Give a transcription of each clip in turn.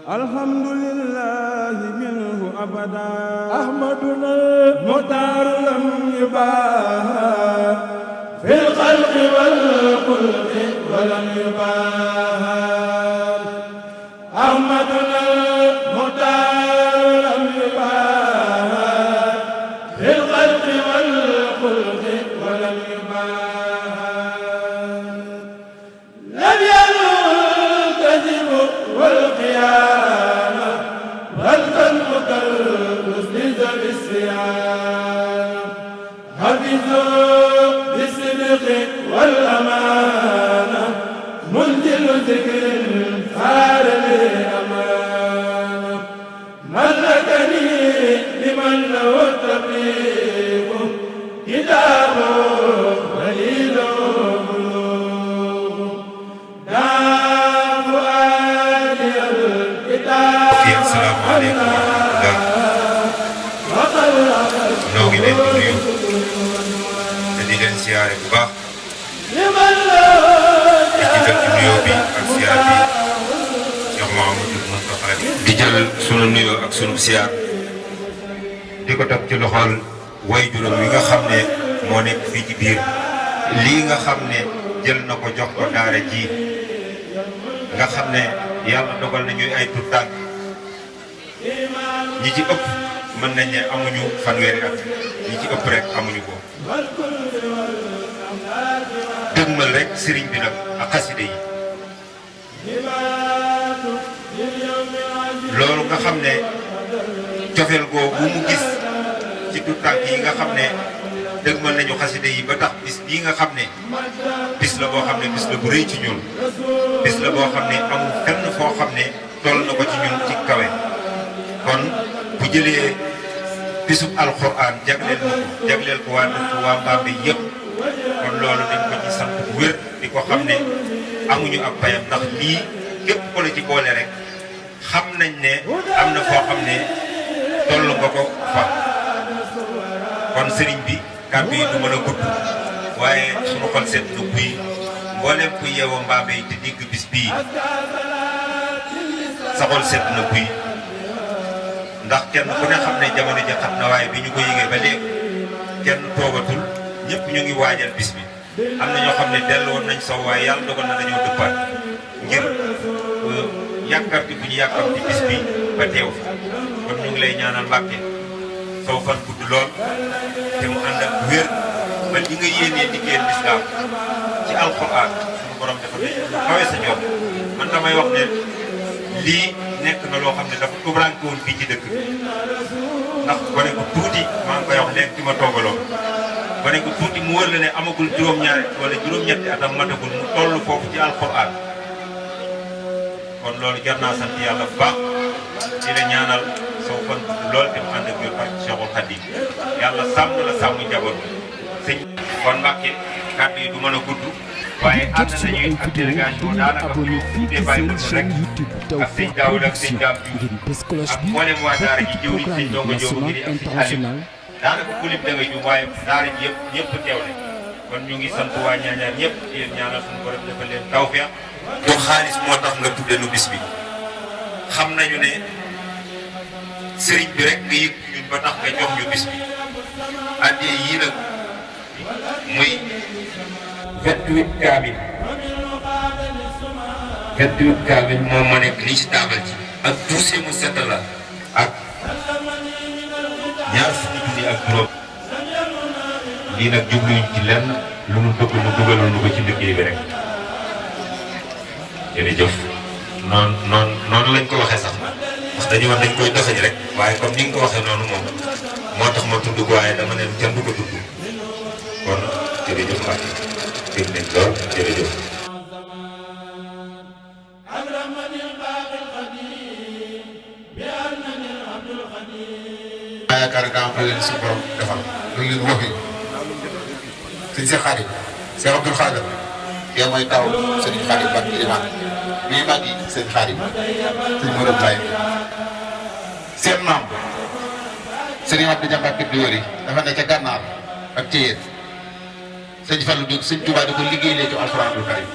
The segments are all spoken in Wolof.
الحمد لله منه أبدا أحمدنا المختار لم يباهى في الخلق والخلق ولم يباهى أحمدنا المختار لم يباهى في الخلق والخلق ولم يباهى لم يلو الكذب والخيانة بل كالمك المسند بالصيانة حفظوا بالصدق والأمانة منزل ذكر صار لي أمانة ملكني لمن له التقييم كتابه وليله asalaamaaleykum wa rahmatulah noo ngi leen di nuyu te di leen siyaare bu baax di jiital ci nuyoo bi ak siyaar bi Cheikh Mouhamadou Moustapha di jël sunu nuyoo ak sunu siyaar di ko teg ci loxol way juróom wi nga xam ne moo nekk fii ci biir lii nga xam ne jël na ko jox ko daara ji nga xam ne yàlla dogal na ñuy ay tuut tànk ñi ci ëpp mën nañ ne amuñu fanweeri at ñi ci ëpp rek amuñu ko dëgmal rek sëriñ bi nag ak xaside yi loolu nga xam ne cofeel googu mu gis ci tuut tànk yi nga xam ne dëgmal nañu xaside yi ba tax bis bii nga xam ne bis la boo xam ne bis la bu rëy ci ñun bis la boo xam ne amul fenn foo xam ne toll na ko ci ñun ci kawe kon bu jëlee bisub alxuraan jagleel ko waa dëkk waa Mbambe yëpp kon loolu dañ ko ci sant bu wér di ko xam ne amuñu ak payam ndax lii képp ko la ci boole rek xam nañ ne am na foo xam ne toll nga ko fa kon sëriñ bi kàddu yi du mën a gudd waaye suñu xol seet na buy mboolem ku yeewoo Mbambe yi te digg bis bii sa xol seet na buy ndax kenn ku ne xam ne jamono ji xat na waaye bi ñu ko yëgee ba léegi kenn toogatul ñëpp ñu ngi waajal bis bi am na ñoo xam ne delluwoon nañ saw waaye yàlla dogal na dañoo dëppaat ngir yàkkamti bu ñu yàkkamti bis bi ba teew fi kon ñu ngi lay ñaanal Mbàkke saw fan gudd lool te mu ànd ak wér ba li nga yéenee liggéeyal lislaam ci alxuraan suñu borom dafa ne kawe sa jot man damay wax ne lii nekk na loo xam ne dafa tubranke woon fii ci dëkk bi ndax gone ko tuuti maa ngi koy wax léegi ci ma toogaloo gone ko tuuti mu wër la ne amagul juróom-ñaari wala juróom-ñetti atam matagul mu toll foofu ci alxuraan kon loolu jar naa sant yàlla bu baax di la ñaanal soo fan lool te mu ànd ak yow ak Cheikhul Khadim yàlla sàmm la sàmm njaboot sëñ kon Mbàkke kàddu yi du mën a gudd waaye ànd nañu ak délégation daanaka bu ñu tuddee bàyyi ko rek ak sëñ Daawuda ak sëñ Daam Diouf ak mboolem waa daara ji jëwriñ sëñ Ndongo Joobu ngi ak sëñ Aliou daanaka ku lim da ngay jum waaye daara ji ñëpp teew ne kon ñu ngi sant waa ñaañaar ñëpp di leen ñaanal suñu borom defal leen tawfeex jox xaalis moo tax nga tudde nu bis bi xam nañu ne sëriñ bi rek nga yëg ñun ba tax nga jox ñu bis bi addee yii nag muy 28 kaamil 28 kaamil moom ma nekk lii ci taabal ji ak tuuse mu set la ak ñaar fukki junni ak juróom lii nag jubluñ ci lenn lu nu bëgg mu dugalul nu ko ci liggéey bi rek jërëjëf noonu lañ ko waxee sax ndax dañu wax dañ koy doxañ rek waaye comme ni nga ko waxee noonu moom moo tax ma tudd ko waaye dama ne kenn du ko tudd kon jërëjëf Mbacke dégg nañ lool jërëjëf. yaakaar naa am na leen suñu borom defal loolu leen waxee sëñ Cheikh Khadim Cheikh Abdoul Khadir yow mooy taw sëñ Khadim Mbacke Iliman mii mag yi sëñ Khadim sëñ Modou Abdoulaye seen maam sëñ Abdou Diakhaté Diori dafa ne ca gànnaar ak ci yéen sëñ Fallou Diop sëñ Touba di ko liggéeyee ci alxuraanul karim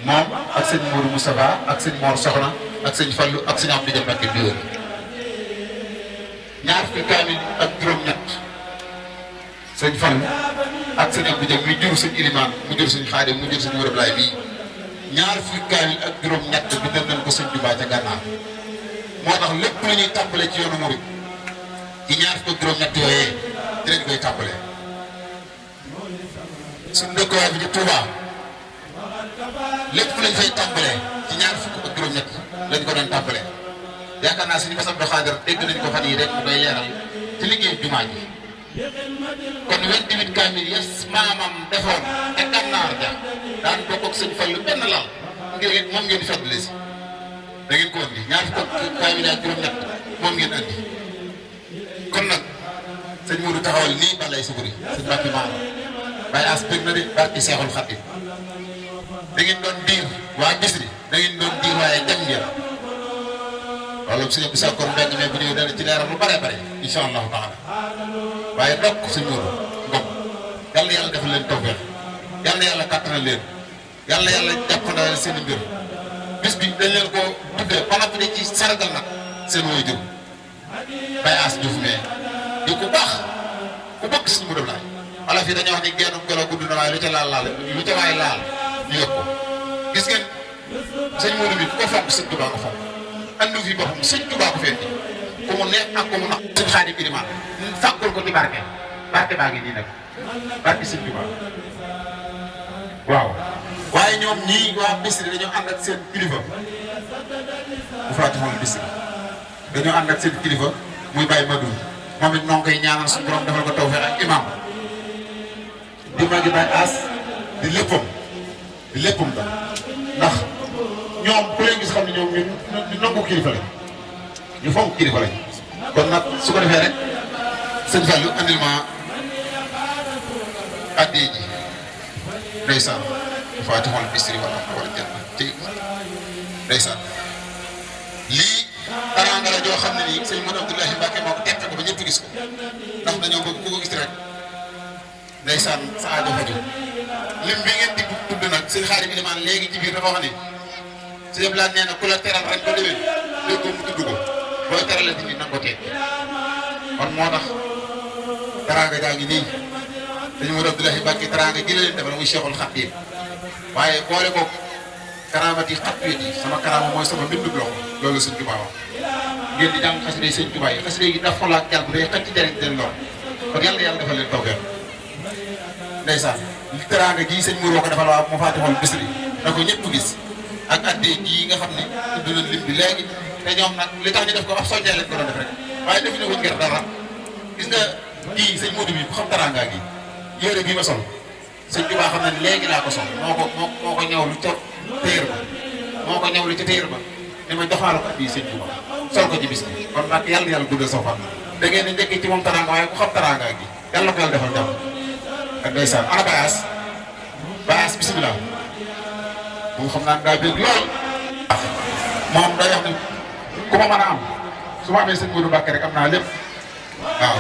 moom ak sëñ Mourou Moustapha ak sëñ Mor Soxna ak sëñ Fallou ak sëñ Abdou Dia Mbacké Dior ñaar fukki kaamil ak juróom-ñett sëñ Fallou ak sëñ Abdou Dia mu jur sëñ Ilimaan mu jur sëñ Xaadim mu jur sëñ Wërëb Laay bii ñaar fukki kaamil ak juróom-ñett bindal nañ ko sëñ Touba ca Gànnaar moo tax lépp lu ñuy tàmbale ci yoonu murid ci ñaar fukki ak juróom-ñett yooyee dinañ koy tàmbale suñu dëkkuwaay bi ci Touba lépp lañ fay tàmbale ci ñaar fukki ak juróom-ñett lañ ko doon tàmbale yaakaar naa suñu Bass Abdou Khadre dégg nañ ko fan yii rek mu koy leeral ci liggéey jumaa ji kon 28 kaamil yes maamam defoon te Gànnaar ja daan bokk ak sëñ Fallu benn lal ngir moom ngeen feddali si da ngeen ko andi ñaar fukk kaamil ak juróom-ñett moom ngeen andi kon nag sëñ Modou taxawal nii balay suburi sëñ Mbacke Maam Baye As bëgg na de barki Seexul Xadiim da ngeen doon diir waa Bichri da ngeen doon diir waaye jam ngeen wala sëñ bi Sakkoor Mbengue mais bu ñëwee dana ci leeral lu bare bare incha allahu taala waaye dokk sëñ Modou Ngom yàlla yàlla defal leen tawfeex yàlla yàlla kàttanal leen yàlla jàppandal seen i mbir bis bi dañ leen ko tuddee ba noppi ci sargal nag seen waajur Baye As Diouf mais di ku baax ku bokk sëñ Modou Laay wala fii dañoo wax ni genn golo gudd na waaye lu ca laal lu ca waay laal ñu yëg ko gis ngeen sëñ Modou bi ku ko fonk sëñ Touba ko fonk andu fi boppam sëñ Touba ko feeti ku mu neex ak ku mu nax sëñ Xaadim Ilimaan fàggul ko ci barke baa ngi nii nag barke sëñ Touba waaw waaye ñoom ñii waa Bichri dañoo ànd ak seen kilifa bu faatixoon Bichri dañoo ànd ak seen kilifa muy Baye Madou moom it noo ngi koy ñaanal suñu borom defal ko tawfeex ak imam di magi Baye As di léppam da ndax ñoom ku leen gis xam ne ñoom ñu nangu kilifa lañ ñu fonk kilifa lañ kon nag su ko defee rek sëñ Fallou andil ma addee ji ndeysaan faatixoon Bichri wala janna ci ndeysaan lii teraanga la joo xam ne nii sëñ Modou Abdoulahi Mbacké moo ko teppe ko ba ñëpp gis ko ndax dañoo bëgg ku ko gis rek ndeysaan sa aajo faju lim bi ngeen di tudd nag sëñ Xaadim Ilimaan léegi ci biir dafa wax ni sëñ Abdoulaye nee na ku la teral rek ba déwén léegi mu tudd ko booy terale nit ñi na nga ko teg kon moo tax teraanga jaa ngi nii sëñ Modou Abdoulahi Mbacké teraanga gi la leen defal muy Cheikhul Khadim waaye boole ko karaamati xattuwet yi sama karaama mooy sama mbindub loxo loolu sëñ Touba wax ngeen di jàng xasida yi sëñ Touba yi xasida yi daf xolaat jàll bu day xëcc ci jariñ den lool kon yàlla defal leen tawfeex ndeysaan li teraanga ji sëñ Mourou ko defal waa mu faatixoon Bichri na ko ñëpp gis ak addee ji nga xam ne tudd nañ lim bi léegi te ñoom nag li tax ñu def ko wax soññee lañ ko doon def rek waaye defuñu ko ngir dara gis nga kii sëñ Modou bi bu xam teraanga gi yére bii ma sol sëñ Touba xam ne léegi laa ko sol moo ko ñëw lu ca téer ba moo ko ñëw lu ca téer ba ni ma joxaale ko bii sëñ Touba sol ko ci bis bi kon nag yàlla guddal soo fan da ngeen di njëkkee ci moom teraanga waaye ku xam teraanga gi yàlla ko yàlla defal jàmm ak ndeysaan ana Baye As bisimilah moom xam naa daa bëgg lool moom day wax ni ku ma mën a am su ma amee sëñ Modou Mbacké rek am naa lépp waaw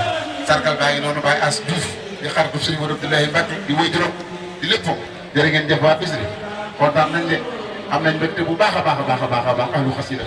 sargal baa ngi noonu Baye As Diouf di xaritu sëñ Modou Abdoulahi Mbacké di woy juróom di léppam jërë ngeen jëf waa Bichri kontaan nañ de am nañ mbégte bu baax a baax a baax a baax a baax ahlu xasida